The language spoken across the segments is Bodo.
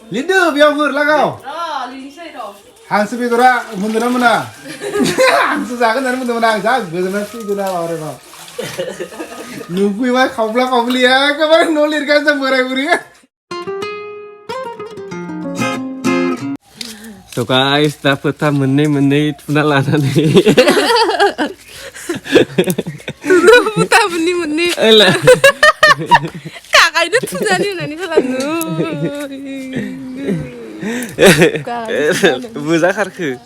Lidu biar lagau. Hang sebidora mundana muna. Hang sejagan dan mundana hang jag. Guna sebidora orang no. Nunggu mah kau beli ya. Kemarin nolir kan sampai beri. So guys, dapat menit puna lana nih. Putar menit. Alah. Kakak itu tujuannya nani selalu. Buza karku.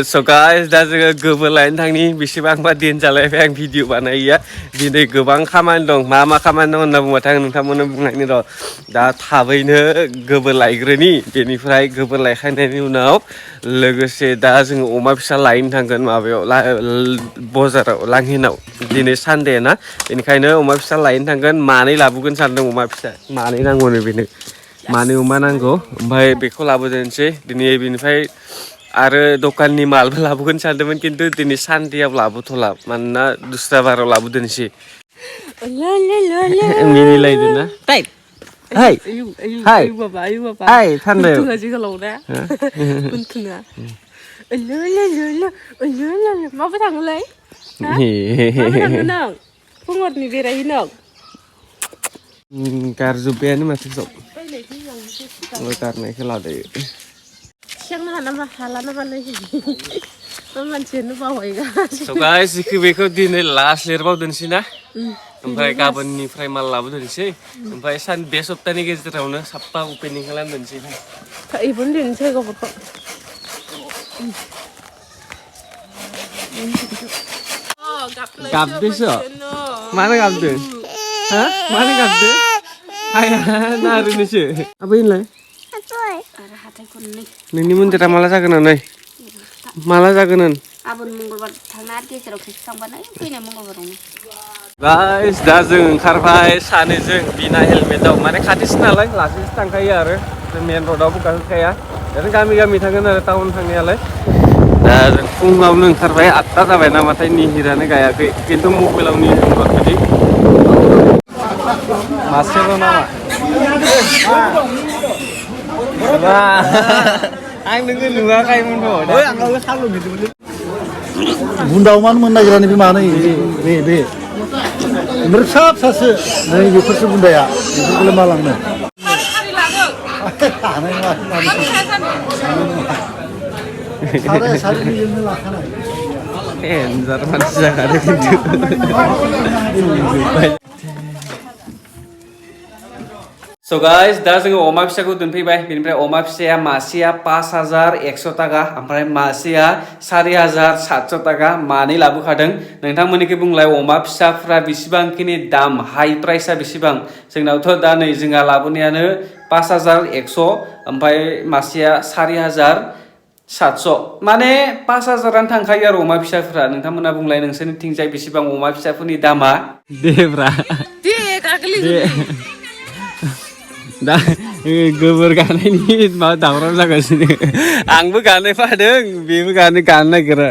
So guys, दा जोङो गोबोर लायनो थांनि बेसेबांबा दिन जालायबाय आं भिडिअ बानायिया दिनै गोबां खामानि दं मा खामानि दं होनना बुंबाथाय आं नोंथांमोननो बुंनायनि र' दा थाबैनो गोबोर लायग्रोनि बेनिफ्राय गोबोर लायखांनायनि उनाव लोगोसे दा जोङो अमा फिसा लायनो थांगोन माबायाव बाजाराव लांहिनाव दिनै सानडे ना बेनिखायनो अमा फिसा लायनो थांगोन मानै लाबोगोन सानदों अमा फिसा मानै नांगौनो बेनो मानै अमा नांगौ ओमफ्राय बेखौ लाबोदेरनोसै दिनै बेनिफ्राय आरो दखाननि मालबो लाबोगोन सानदोंमोन खिन्थु दिनै सानडेआव लाबोथ'ला मानोना दस्रा बाराव लाबोदेरनोसै मिनिलायदो ना हाय हाय हाय थान्दायाव माबा थाङोलै माबा थाङो नों फुङरनि बेरायहैनो गारजोब्बायानो माथो सब गारनायखौ लादो सिगांनो हाला नामालै मानसियानो बावबायगा So guys, बेखौ दिनै लास्ट लिरबावदोनसै ना ओमफ्राय गाबोननिफ्राय माल लाबोदोनसै ओमफ्राय बे सप्तानि गेजेरावनो साफा अपेनिं खालामदोनसै इबन दोनसै गबरखौ गाबदोसो मानो गाबदो हा मानो गाबदो हाया नारनोसो आबैलाय नोंनि मन्दिरा माला जागोन नै माला जागोन गाबोन मंगलबार थांना गेजेराव खेबसे थांबानो फैनाय मंगलबारावनो गाइस दा जों ओंखारबाय सानैजों बिना हेलमेटाव माने खाथिसो नालाय लासैसो थांखायो आरो मेन र'डआवबो गाखोखाया ओरैनो गामि थांगोन आरो टाउन थांनायालाय दा जों फुङावनो ओंखारबाय 8टा जाबाय नामाथाय निहिरानो गायाखै खिन्थु मबाइलाव निहिर नुवाखै मासेल' नामा आं नोंखौ नुवाखैमोनथ' आंनावबो सालु गिदिरमोन बुन्दावमान मोन नागिरानि बे मानै बे फिसा फिसासो नै बेफोरसो बुन्दाया बेफोरखौलाय मा लांनो एन्जार मानसि जाखादों खिन्थु So guys, दा जोङो अमा फिसाखौ दोनफैबाय बेनिफ्राय अमा फिसाया मासेया 5100 टाका ओमफ्राय मासेया 4700 टाका मानै लाबोखादों नोंथांमोननिखौ बुंलाय अमा फिसाफोरा बेसेबांखिनि दाम हाई प्राइसआ बेसेबां जोंनावथ' दा नै जोंहा लाबोनायानो 5100 ओमफ्राय मासेया 4700 माने 5000आनो थांखायो आरो अमा फिसाफोरा नोंथांमोना बुंलाय नोंसोरनिथिंजाय बेसेबां अमा फिसाफोरनि दामा देब्रा दे गागलि दा गोबोर गानायनि माबा दावराव जागासिनो आंबो गानो फादों बेबो गानो नागिरा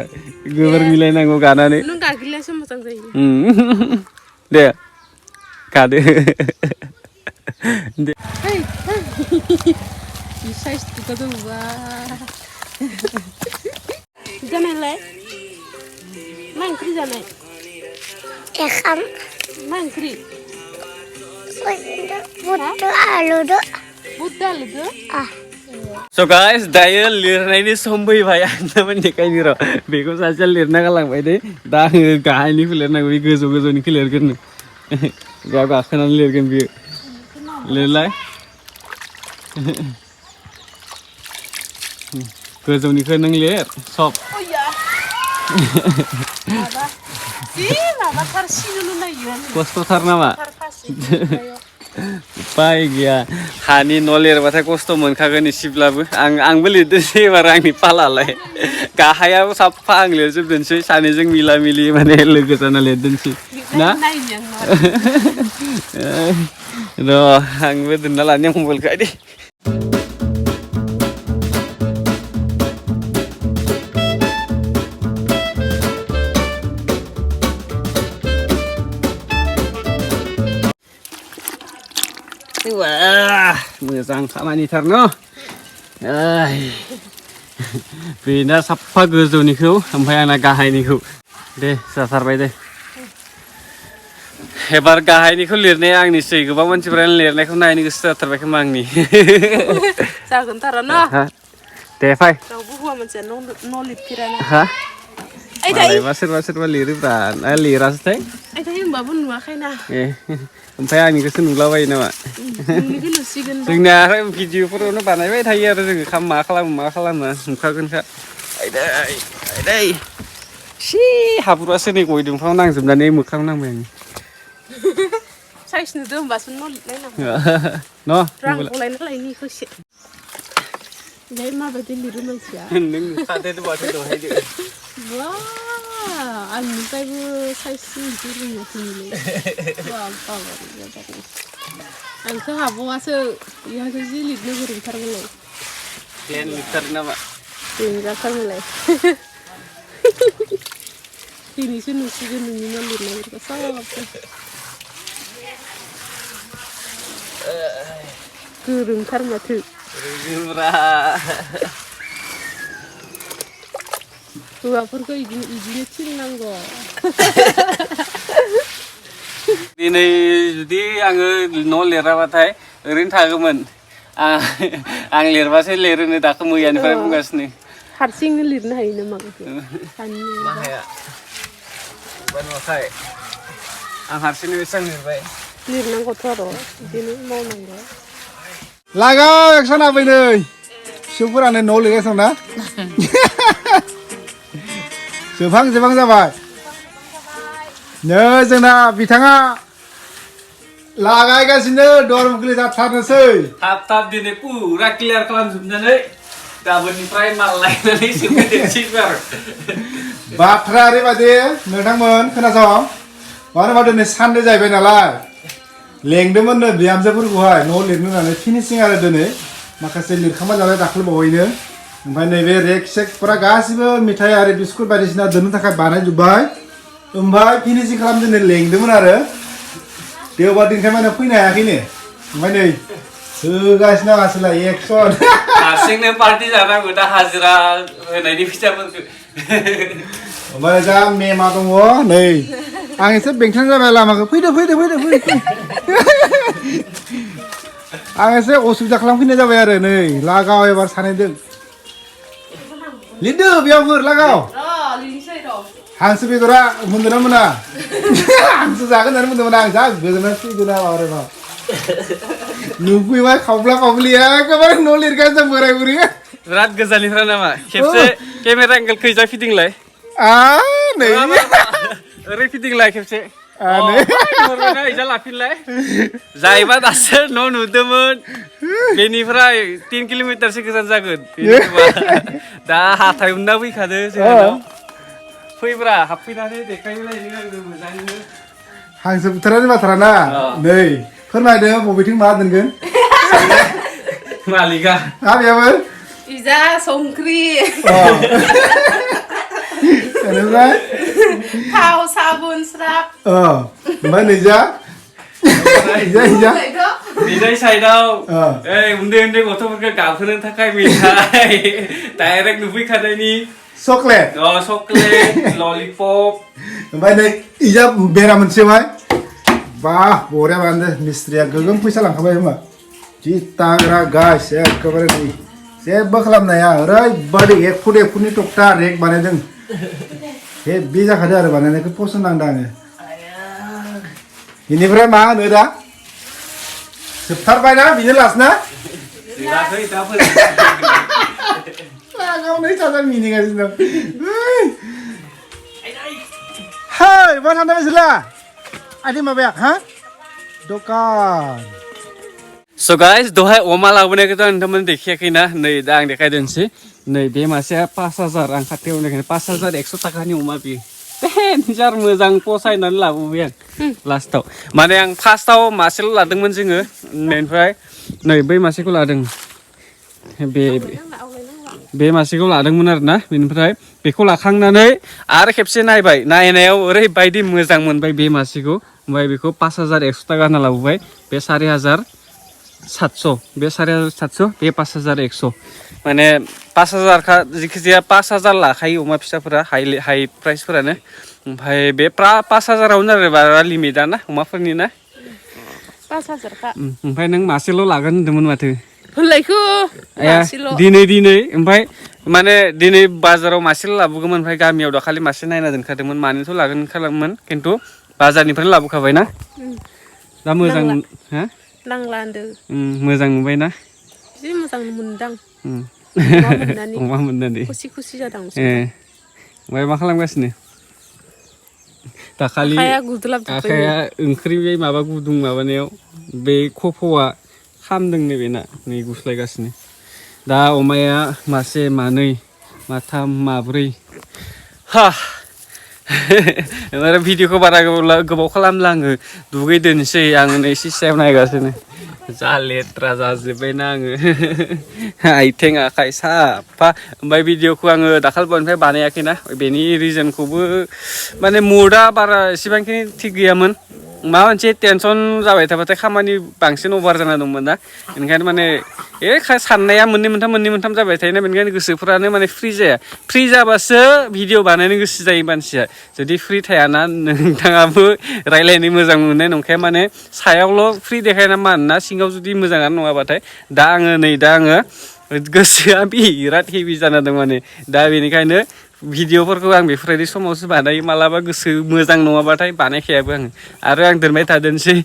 गोबोर मिलायनांगौ गानानै नों गागलियासो मोजां जायो दे गादो दे साइज तुका दंबा जानायलाय मा ओंख्रि जानाय एखाम मा ओंख्रि So guys, दायो लिरनायनि सम फैबाय आंनाबो देखायनो र' बेखौ सासेया लिरना गालांबाय दे दा आङो गाहायनिखौ लिरनांगौ बे गोजौनिखौ लिरगोन बेयाव गाखोनानै लिरगोन बियो लिरलाय गोजौनिखौ नों लिर सब खस्थ'थार नामा उपाय गैया हानि न' लिरबाथाय खस्थ' मोनखागोन एसेब्लाबो आंबो लिरदोंसै एबार आंनि पालालाय गाहायाबो साफा आं लिरजोबदोंसै सानैजों मिला मिलि माने लोगो जाना लिरदोंसै ना र' आंबो दोनना लानि मबाइलखौ दे wah मोजां खामानिथार न' बेना साफा गोजौनिखौ ओमफ्राय आंना गाहायनिखौ दे जाथारबाय दे एबार गाहायनिखौ लिरनाया आंनिसै गोबां मानसिफोरानो लिरनायखौ नायनो गोसो जाथारबाय खोमा आंनि जागोन थार न' दे फाय रावबो हौवा मानसिया न' लिरफेराना हा मालायबा सोरबा लिरोब्रा ना लिरासैथाय आइ थायो होमबाबो नुवाखैना ए ओमफ्राय आंनिखौसो नुलाबायो नामा नोंनिखौ नुसिगोन जोंनिया आरो भिडिअफोरावनो बानायबाय थायो आरो जोङो मा खालामो नुखागोनखा आइदै सि हाब्रुआसो नै गय दंफाङाव नांजोबनानै मोखां नांबाय आं साइस नुदो होमबासो न' लिरनाय न' रां गलायना लायनि इखौ एसे ओमफ्राय माबायदि लिरो मानसिया नों नुखादो माथो दहायनो बा आंनिफ्रायबो साइस बिदि रोङाखैलै आंथ' हाबावासो इहासो जि लिरनो गोरोंथारमोनलाय प्लेन लिरथारो नामा देनजारथारमोनलाय दिनैसो नुसिगोन नोंनि न' लिरनायफोरखौ सबबो गोरोंथार माथो रोङोब्रा हौवाफोरखौ इदिनो थिननांगौ दिनै जुदि आङो न' लिराबाथाय ओरैनो थागौमोन आं लिरबासो लिरोनो दाखो मैयानिफ्राय बुंगासिनो हारसिंनो लिरनो हायो नामा मा हाया नुवाखै आं हारसिंनो बेसेबां लिरबाय लिरनांगौथ' आरो बिदिनो मावनांगौ लागाव एक्सन आबै नै फिसौफोरानो न' लिरगासिनो ना जोबहां जाबाय नै जोंना बिथाङा लागायगासिनो दरम गोलैजाथारनोसै थाब दिनै पुरा क्लियार खालामजोबनानै गाबोननिफ्राय माल लायनानै सोंफैदेरसिगोन बाथ्रा ओरैबायदि नोंथांमोन खोनासं मानो होनबा दिनै सानदे जाहैबाय नालाय लेंदोंमोननो बिहामजोफोरखौहाय न' लिरनो होननानै फिनिसिं आरो दिनै माखासे लिरखांबाय नालाय दाख्लैबावैनो ओमफ्राय नैबे रेक सेक फुरा गासिबो मिथाइ आरो बिस्कुट बायदिसिना दोननो थाखाय बानायजोब्बाय ओमफ्राय फिनिसिं खालाम दिनै लेंदोंमोन आरो देवबार दिनखाय माने फैनो हायाखैनो ओमफ्राय नै होगासिनो आसोला एक्सन हारसिंनो पार्टि जानांगौ दा हाजिरा होनायनि फैसाफोरखौ ओमफ्राय दा मेमा दङ नै आं एसे बेंथान जाबाय लामाखौ फैदो आं एसे असुबिदा खालामफैनाय जाबाय आरो नै लागाव एबार सानैदों लिरदो बेयावफोर लागाव हांसो बेदरा मोनदोंना मोना हांसो जागोन होननानै बुंदोंमोन आं जा गोजोननाय फैदों ना माबा नुफैबाय खावब्ला एखेबारे न' लिरगासिनो जों बोराय बुरि बिराद गोजाननिफ्राय नामा खेबसे केमेरा एंगेल खैजा फिदिंलाय नै ओरै फिदिंलाय खेबसे इजा लाफिनलाय जायबा दासो न' नुदोंमोन बेनिफ्राय 3 किल'मिटारसो गोजान जागोन दा हाथाय उनना फैखादो जोंनाव फैब्रा हाबफैनानै देखायलायनो आंनो मोजाङैनो हांसो बुथारनायनि बाथ्रा ना नै फोरमायदो बबेथिं मा दोनगोन मालिका बेयावबो इजा संख्रि बेनिफ्राय थाव साबुन स्राब ओमफ्राय नैजा निजाय साइडआव उन्दै गथ'फोरखौ गाबहोनो थाखाय मेथाइ डाइरेक्ट नुफैखानायनि चकलेट ललिपप ओमफ्राय नै इजा बेरा मोनसेहाय बा बरिया बानायदो मिस्ट्रिया गोगोम फैसा लांखाबाय होनबा जि ताग्रा गाइस एखेबारे नै जेबो खालामनाया ओरैबायदि 1 फुटनि टक्टा रेक बानायदों बे जाखादो आरो बानायनायखौ पसन्द नांदों आङो बेनिफ्राय मा होनो दा जोबथारबायना बेनो लास्ट ना लागावनै साजा मिनिगासिनो दं हाय मा थांदों नोंसोरला आदि माबाया हा दखान So guys, दहाय अमा लाबोनायखौथ' नोंथांमोन देखायाखैना नै दा आं देखायदोंसै नै बे मासेया 5000 आं खाथियाव नायखायो 5100 थाखानि अमा बियो देनजार मोजां फसायनानै लाबोबाय आं लास्टाव माने आं फार्स्टआव मासेल' लादोंमोन जोङो बेनिफ्राय नै बै मासेखौ लादों बे मासेखौ लादोंमोन आरोना बेनिफ्राय बेखौ लाखांनानै आरो खेबसे नायबाय नायनायाव ओरैबायदि मोजां मोनबाय बे मासेखौ ओमफ्राय बेखौ 5100 थाखा होना लाबोबाय बे 4000 700 बे 750 बे 5100 माने 5000 का जिखिजाया 5000 लाखायो अमा फिसाफोरा हाइ प्राइसफोरानो ओमफ्राय बे 5000 आवनो आरो बारा लिमिटा ना अमाफोरनि ना 5000 का ओमफ्राय नों मासेल' लागोन होनदोंमोन माथो होनलायखो मासेल' दिनै ओमफ्राय माने दिनै बाजाराव मासेल' लाबोगौमोन ओमफ्राय गामियाव दाखालि मासे नायना दोनखादोंमोन मानैथ' लागोन खालामोन खिन्थु बाजारनिफ्रायनो लाबोखाबाय ना दा मोजां हा नांला होनदों मोजां नुबाय ना जि मोजां मोनदां अमा मोननानै खुसि जादों ओमफ्राय मा खालामगासिनो दाखालि आखाया ओंख्रि बे माबा गुदुं माबानायाव बे खफ'आ खामदोंनो बेना नै गुस्लायगासिनो दा अमाया मासे मानै माथाम माब्रै हा ओमफ्राय भिडिअखौ बारा गोबाव खालामला आङो दुगैदोनसै आङो नै एसे सायाव नायगासिनो जा लेथ्रा जाजोब्बायना आङो आथिं आखाइ साफा ओमफ्राय भिडिअखौ आङो दाखालिनिफ्राय बानायाखैना बेनि रिजनखौबो माने मुडआ बारा एसेबांखिनि थिग गैयामोन माबा मोनसे टेनसन जाबाय थाबाथाय खामानि बांसिन अभार जाना दंमोन ना बेनिखायनो माने साननाया मोननै मोनथाम जाबाय थायोना बेनिखायनो गोसोफ्रानो माने फ्रि जाया फ्रि जाबासो भिडिअ बानायनो गोसो जायो मानसिया जुदि फ्रि थायाना नोंथाङाबो रायलायनो मोजां मोननाय नंखाया माने सायावल' फ्रि देखायना मानोना सिङाव जुदि मोजाङानो नङाबाथाय दा आङो गोसोआ बिराद हेभि जाना दं माने दा बेनिखायनो भिडिअफोरखौ आं बेफोरबायदि समावसो बानायो मालाबा गोसो मोजां नङाबाथाय बानायखायाबो आङो आरो आं दोनबाय थादोंसै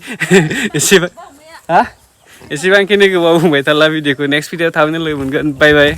एसेबांखिनि गोबाव बुंबाय थाला भिडिअखौ नेक्स्ट भिडिअ थाबैनो लोगो मोनगोन बाय बाय